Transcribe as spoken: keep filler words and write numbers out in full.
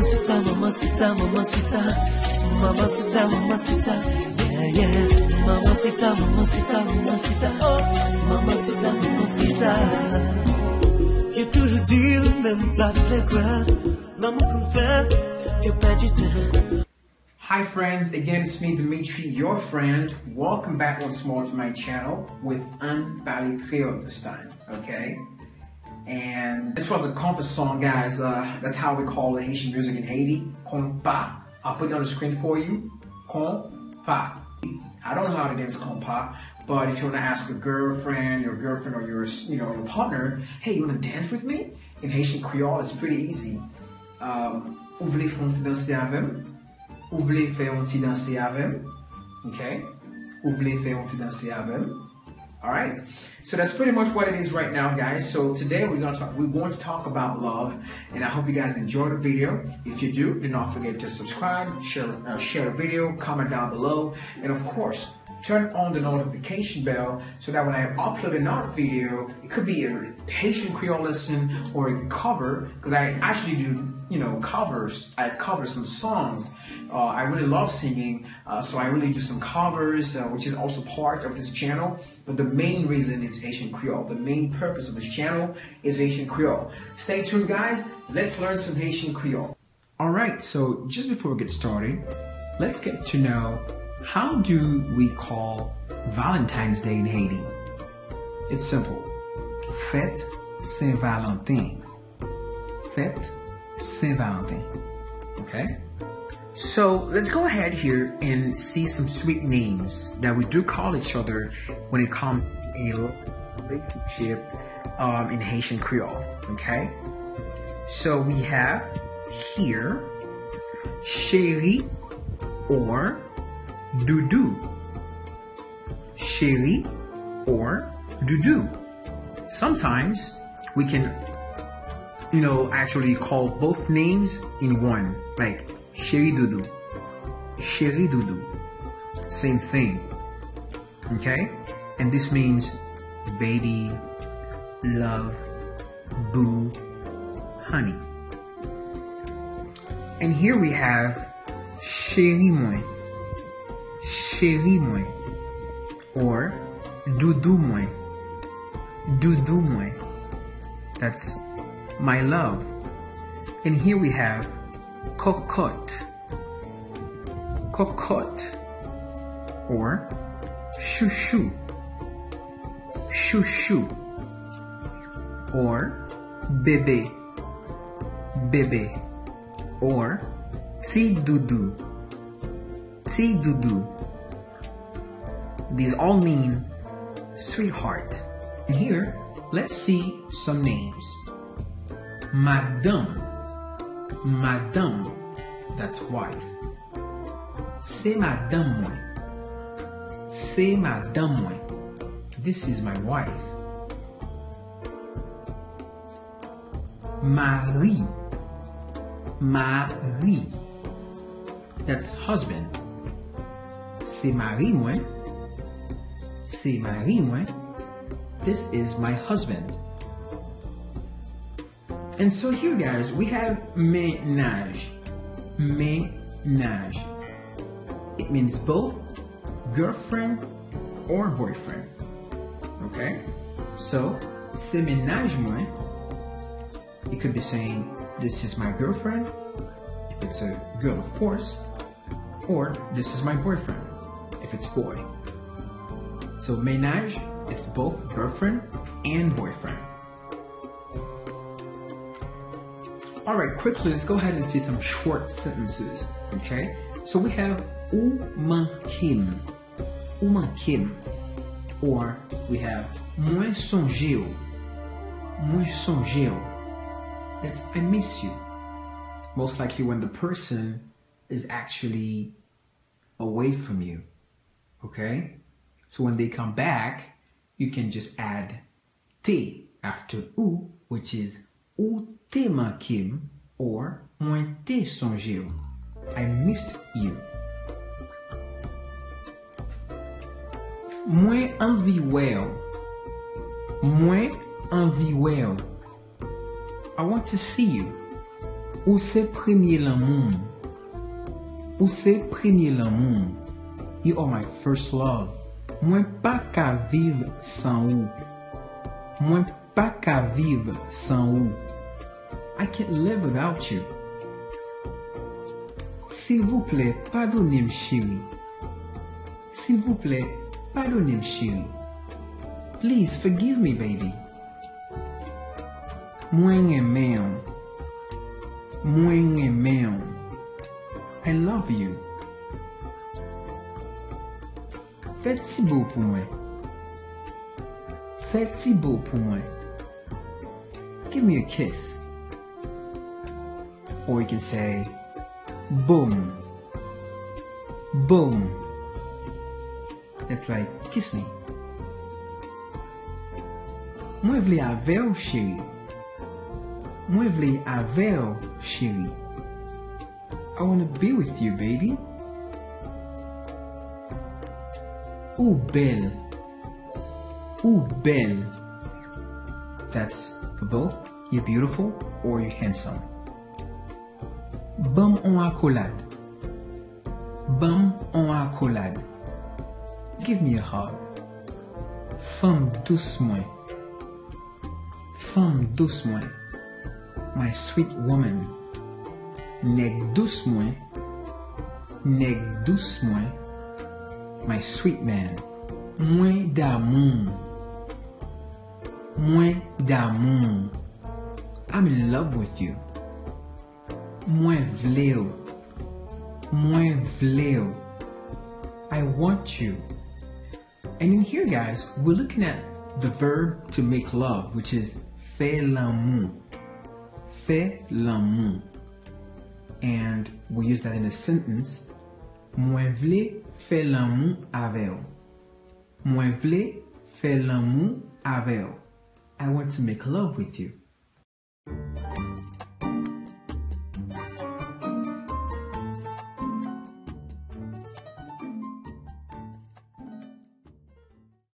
Mamacita, mamacita, mamacita, mamacita, mamacita, yeah, yeah. Mamacita, mamacita, mamacita, oh, mamacita, mamacita. Yo toujou di l, men m pa vle kwè. Lanmou konn fè yo pèdi tan. Hi friends, again it's me Dimitri, your friend. Welcome back once more to my channel with Anne Parler Creole this time, okay? And this was a compa song, guys. Uh, that's how we call Haitian music in Haiti. Compa. I'll put it on the screen for you. Compa. I don't know how to dance compa, but if you want to ask a girlfriend, your girlfriend, or your, you know, your partner, "Hey, you want to dance with me?" In Haitian Creole, it's pretty easy. Um, ou vle fè yon ti danse avè m? Ou vle fè yon ti danse avè m? Okay? Ou vle fè yon ti danse avè m? All right. So that's pretty much what it is right now, guys. So today we're gonna talk, we're going to talk about love, and I hope you guys enjoy the video. If you do, do not forget to subscribe, share, uh, share the video, comment down below, and of course, turn on the notification bell so that when I upload another video, it could be a Haitian Creole lesson or a cover, because I actually do, you know, covers. I cover some songs. Uh, I really love singing, uh, so I really do some covers, uh, which is also part of this channel. But the main reason is Haitian Creole. The main purpose of this channel is Haitian Creole. Stay tuned, guys. Let's learn some Haitian Creole. All right, so just before we get started, let's get to know, how do we call Valentine's Day in Haiti? It's simple. Fèt Sen Valanten. Fèt Sen Valanten. Okay? So let's go ahead here and see some sweet names that we do call each other when it comes to a relationship, um, in Haitian Creole. Okay? So we have here cheri or doudou. Cheri or doudou. Sometimes we can, you know, actually call both names in one, like cheri doudou, cheri doudou. Same thing. Okay? And this means baby, love, boo, honey. And here we have cheri mwen, cheri mwen, or doudou mwen, doudou mwen. That's my love. And here we have kòkòt, kòkòt, or chouchou, chouchou, or bebe, bebe, or ti doudou, ti doudou. These all mean sweetheart. And here, let's see some names. Madanm, madanm, that's wife. Se madanm mwen. Se madanm mwen. This is my wife. Mari. Mari. That's husband. Se mari mwen. Se mari mwen. This is my husband. And so here, guys, we have mennaj. Mennaj. It means both girlfriend or boyfriend. Okay? So, se mennaj mwen. It could be saying, "This is my girlfriend," if it's a girl, of course, or, "This is my boyfriend," if it's boy. So, mennaj, it's both girlfriend and boyfriend. All right, quickly, let's go ahead and see some short sentences, okay? So we have ou manke m. Ou manke m. Or we have mwen sonje w. Mwen sonje w. That's I miss you. Most likely when the person is actually away from you. Okay? So when they come back, you can just add te after ou, which is ou te manke m, or mwen te sonje w. I missed you. Mwen anvi wè w. Mwen anvi wè w. I want to see you. Ou se premye lanmou m. Ou se premye lanmou m. You are my first love. Mwen pa ka viv san ou. Mwen pa ka viv san ou. I can't live without you. Silvouplè, padone m, cheri. Silvouplè, padone m, cheri. Please forgive me, baby. Mwen renmen w. Mwen renmen w. I love you. Fè ti bo pou mwen. Fè ti bo pou mwen. Give me a kiss. Or you can say, bo m. Bo m. It's like, kiss me. Mwen vle avè w, cheri. Mwen vle avè w, cheri. I wanna be with you, baby. Ou bèl. Ou bèl. That's for both, you're beautiful or you're handsome. Ban m on akolad. Ban m on akolad. Give me a hug. Fanm dous mwen. Fanm dous mwen. My sweet woman. Nèg dous mwen. Nèg dous mwen. My sweet man. Mwen damou. Mwen damou. I'm in love with you. Mwen vle w. Mwen vle w. I want you. And in here, guys, we're looking at the verb to make love, which is fè lanmou. Fè lanmou. And we use that in a sentence. Mwen vle fè lanmou avè w. Mwen vle fè lanmou avè w. I want to make love with you.